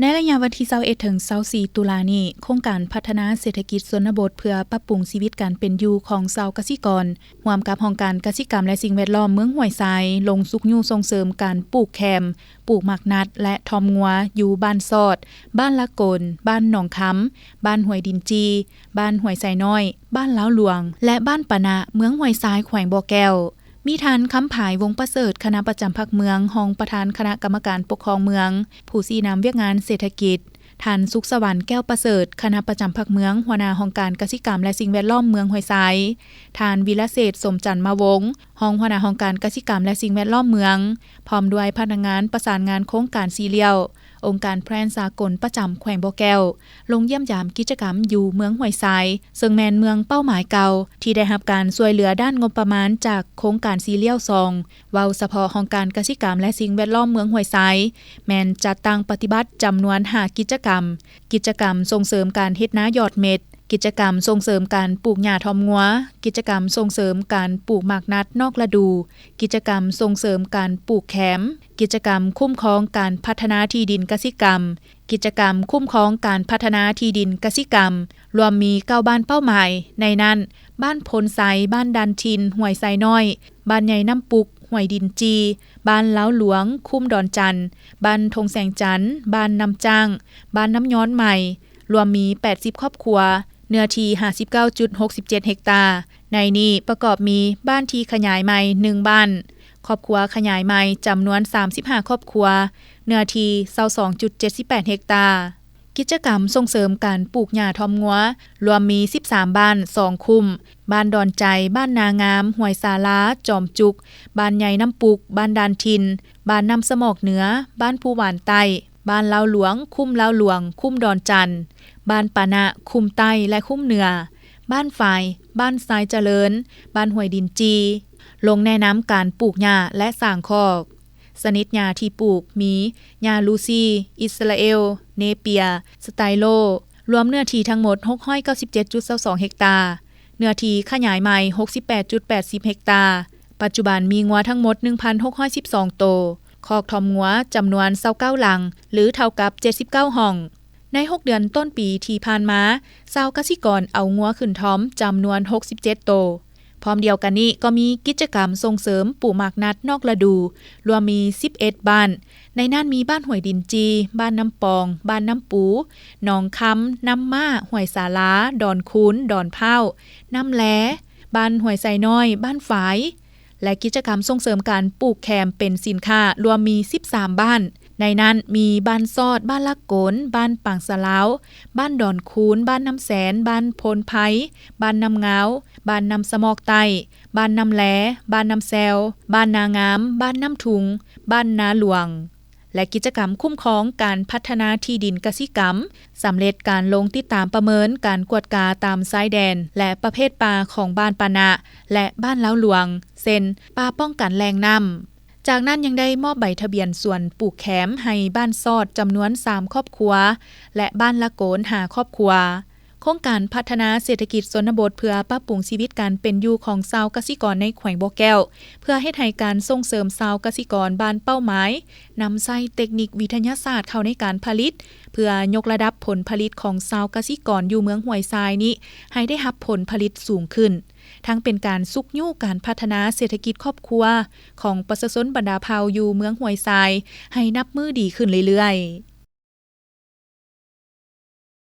ໃນໄລຍະວັນທີຊາວເອັດ ເຖິງ ຊາວສີ່ ຕຸລານີ້, ໂຄງການພັດທະນາເສດຖະກິດຊົນນະບົດເພື່ອປັບປຸງຊີວິດການເປັນຢູ່ຂອງຊາວກະສິກອນ ຮ່ວມກັບຫ້ອງການກະສິກຳ ແລະ ສິ່ງແວດລ້ອມເມືອງຫ້ວຍຊາຍ ລົງຊຸກຍູ້ສົ່ງເສີມການປູກແຄມ, ປູກໝາກນັດ ແລະ ທ້ອມງົວ ຢູ່ບ້ານຊອດ, ບ້ານລະໂກນ, ບ້ານໜອງຄຳ, ບ້ານຫ້ວຍດິນຈີ່, ບ້ານຫ້ວຍຊາຍນ້ອຍ, ບ້ານລາວຫຼວງ ແລະ ບ້ານປານະ ເມືອງຫ້ວຍຊາຍ ແຂວງບໍ່ແກ້ວ. ມີທ່ານ ຄຳຜາຍ ວົງປະເສີດ ຄະນະປະຈຳພັກເມືອງ, ຮອງປະທານຄະນະກຳມະການປົກຄອງເມືອງ, ຜູ້ຊີ້ນຳວຽກງານເສດຖະກິດ, ທ່ານ ສຸກສະຫວັນ ແກ້ວປະເສີດ ຄະນະປະຈຳພັກເມືອງ, ຫົວໜ້າຫ້ອງການກະສິກຳ ແລະ ສິ່ງແວດລ້ອມເມືອງຫ້ວຍຊາຍ, ທ່ານ ວິລະເສດ ສົມຈັນມາວົງ ຮອງຫົວໜ້າຫ້ອງການກະສິກຳ ແລະ ສິ່ງແວດລ້ອມເມືອງ, ພ້ອມດ້ວຍພະນັກງານປະສານງານໂຄງການສີ່ຫຼ່ຽວ ອົງການແພລນສາກົນປະຈຳແຂວງບໍ່ແກ້ວ ລົງຢ້ຽມຢາມກິດຈະກຳຢູ່ເມືອງຫ້ວຍຊາຍ, ເຊິ່ງແມ່ນເມືອງເປົ້າໝາຍເກົ່າ ທີ່ໄດ້ຮັບການຊ່ວຍເຫຼືອດ້ານງົບປະມານຈາກໂຄງການສີ່ຫຼ່ຽວສອງ, ເວົ້າສະເພາະຫ້ອງການກະສິກຳ ແລະ ສິ່ງແວດລ້ອມເມືອງຫ້ວຍຊາຍ ແມ່ນຈັດຕັ້ງປະຕິບັດຈຳນວນຫ້າກິດຈະກຳ, ກິດຈະກຳສົ່ງເສີມການເຮັດນາຢອດເມັດ, ກິດຈະກຳສົ່ງເສີມການປູກຫຍ້າທ້ອມງົວ, ກິດຈະກຳສົ່ງເສີມການປູກໝາກນັດນອກລະດູ, ກິດຈະກຳສົ່ງເສີມການປູກແຄມ, ກິດຈະກຳຄຸ້ມຄອງການພັດທະນາທີ່ດິນກະສິກຳ, ກິດຈະກຳຄຸ້ມຄອງການພັດທະນາທີ່ດິນກະສິກຳ, ລວມມີເກົ້າບ້ານເປົ້າໝາຍ, ໃນນັ້ນ ບ້ານໂພນໄຊ, ບ້ານດ່ານຖິ່ນ, ຫ້ວຍໄຊນ້ອຍ, ບ້ານໃຫຍ່ນ້ຳປຸກ, ຫ້ວຍດິນຈີ່, ບ້ານລາວຫຼວງ, ຄຸ້ມດອນຈັນ, ບ້ານທົ່ງແສງຈັນ, ບ້ານນ້ຳຈ້າງ, ບ້ານນ້ຳຍ້ອນໃໝ່, ລວມມີແປດສິບຄອບຄົວ, ເນື້ອທີ່ຫ້າສິບເກົ້າຈຸດຫົກສິບເຈັດເຮັກຕາ. ໃນນີ້ປະກອບມີບ້ານທີ່ຂະຫຍາຍໃໝ່ໜຶ່ງບ້ານ, ຄອບຄົວຂະຫຍາຍໃໝ່ຈຳນວນສາມສິບຫ້າຄອບຄົວ, ເນື້ອທີ່ຊາວສອງຈຸດເຈັດສິບແປດເຮັກຕາ. ກິດຈະກຳສົ່ງເສີມການປູກຫຍ້າທ້ອມງົວ ລວມມີສິບສາມບ້ານ ສອງຄຸ້ມ, ບ້ານດອນໃຈ, ບ້ານນາງາມ, ຫ້ວຍສາລາ, ຈອມຈຸກ, ບ້ານໃຫຍ່ນ້ຳປຸກ, ບ້ານດ່ານຖິ່ນ, ບ້ານນ້ຳສະໝອກເໜືອ, ບ້ານພູຫວານໃຕ້, ບ້ານລາວຫຼວງ, ຄຸ້ມລາວຫຼວງ, ຄຸ້ມດອນຈັນ, ບ້ານປານະ, ຄຸ້ມໃຕ້ ແລະ ຄຸ້ມເໜືອ, ບ້ານຝາຍ, ບ້ານຊາຍຈະເລີນ, ບ້ານຫ້ວຍດິນຈີ່, ລົງແນະນຳການປູກຫຍ້າ ແລະ ສ້າງຄອກ. ຊະນິດຫຍ້າທີ່ປູກມີ ຫຍ້າລູຊີ, ອິດສະຣາເອວ, ເນເປຍ, ສະໄຕໂລ, ລວມເນື້ອທີ່ທັງໝົດຫົກຮ້ອຍເກົ້າສິບເຈັດຈຸດຊາວສອງເຮັກຕາ, ເນື້ອທີ່ຂະຫຍາຍໃໝ່ຫົກສິບແປດຈຸດແປດສິບເຮັກຕາ. ປັດຈຸບັນມີງົວທັງໝົດໜຶ່ງພັນຫົກຮ້ອຍສິບສອງໂຕ, ຄອກທ້ອມງົວຈຳນວນຊາວເກົ້າຫຼັງ ຫຼື ເທົ່າກັບເຈັດສິບເກົ້າຫ້ອງ. ໃນຫົກເດືອນຕົ້ນປີທີ່ຜ່ານມາ, ຊາວກະສິກອນເອົາງົວຂຶ້ນທ້ອມຈຳນວນຫົກສິບເຈັດໂຕ. ພ້ອມດຽວກັນນີ້ກໍມີກິດຈະກຳສົ່ງເສີມປູກໝາກນັດນອກລະດູ ລວມມີສິບເອັດບ້ານ, ໃນນັ້ນມີບ້ານຫ້ວຍດິນຈີ່, ບ້ານນ້ຳປອງ, ບ້ານນ້ຳປູ, ໜອງຄຳ, ນ້ຳມ້າ, ຫ້ວຍສາລາ, ດອນຄູນ, ດອນພ້າວ, ນ້ຳແລ, ບ້ານຫ້ວຍໄຊນ້ອຍ, ບ້ານຝາຍ ແລະ ກິດຈະກຳສົ່ງເສີມການປູກແຄມເປັນສິນຄ້າ ລວມມີສິບສາມບ້ານ, ໃນນັ້ນມີບ້ານຊອດ, ບ້ານລະໂກນ, ບ້ານປາງສະລາວ, ບ້ານດອນຄູນ, ບ້ານນ້ຳແສນ, ບ້ານໂພນໄພ, ບ້ານນ້ຳງາວ, ບ້ານນ້ຳສະໝອກໃຕ້, ບ້ານນ້ຳແລ, ບ້ານນ້ຳແຊວ, ບ້ານນາງາມ, ບ້ານນ້ຳທຸງ, ບ້ານນາຫຼວງ ແລະ ກິດຈະກຳຄຸ້ມຄອງການພັດທະນາທີ່ດິນກະສິກຳ ສຳເລັດການລົງຕິດຕາມປະເມີນການກວດກາຕາມຊາຍແດນ ແລະ ປະເພດປ່າຂອງບ້ານປານະ ແລະ ບ້ານລາວຫຼວງ ເຊັ່ນ ປ່າປ້ອງກັນແຫຼ່ງນ້ຳ. ຈາກນັ້ນຍັງໄດ້ມອບໃບທະບຽນສວນປູກແຄມໃຫ້ບ້ານຊອດຈຳນວນສາມຄອບຄົວ ແລະ ບ້ານລະໂກນຫ້າຄອບຄົວ. ໂຄງການພັດທະນາເສດຖະກິດຊົນນະບົດເພື່ອປັບປຸງຊີວິດການເປັນຢູ່ຂອງຊາວກະສິກອນໃນແຂວງບໍ່ແກ້ວ ເພື່ອເຮັດໃຫ້ການສົ່ງເສີມຊາວກະສິກອນບ້ານເປົ້າໝາຍ ນຳໃຊ້ເຕັກນິກວິທະຍາສາດເຂົ້າໃນການຜະລິດ ເພື່ອຍົກລະດັບຜົນຜະລິດຂອງຊາວກະສິກອນຢູ່ເມືອງຫ້ວຍຊາຍນີ້ ໃຫ້ໄດ້ຮັບຜົນຜະລິດສູງຂຶ້ນ, ທັງເປັນການຊຸກຍູ້ການພັດທະນາເສດຖະກິດຄອບຄົວຂອງປະຊາຊົນບັນດາເຜົ່າຢູ່ເມືອງຫ້ວຍຊາຍ ໃຫ້ນັບມື້ດີຂຶ້ນເລື້ອຍໆ.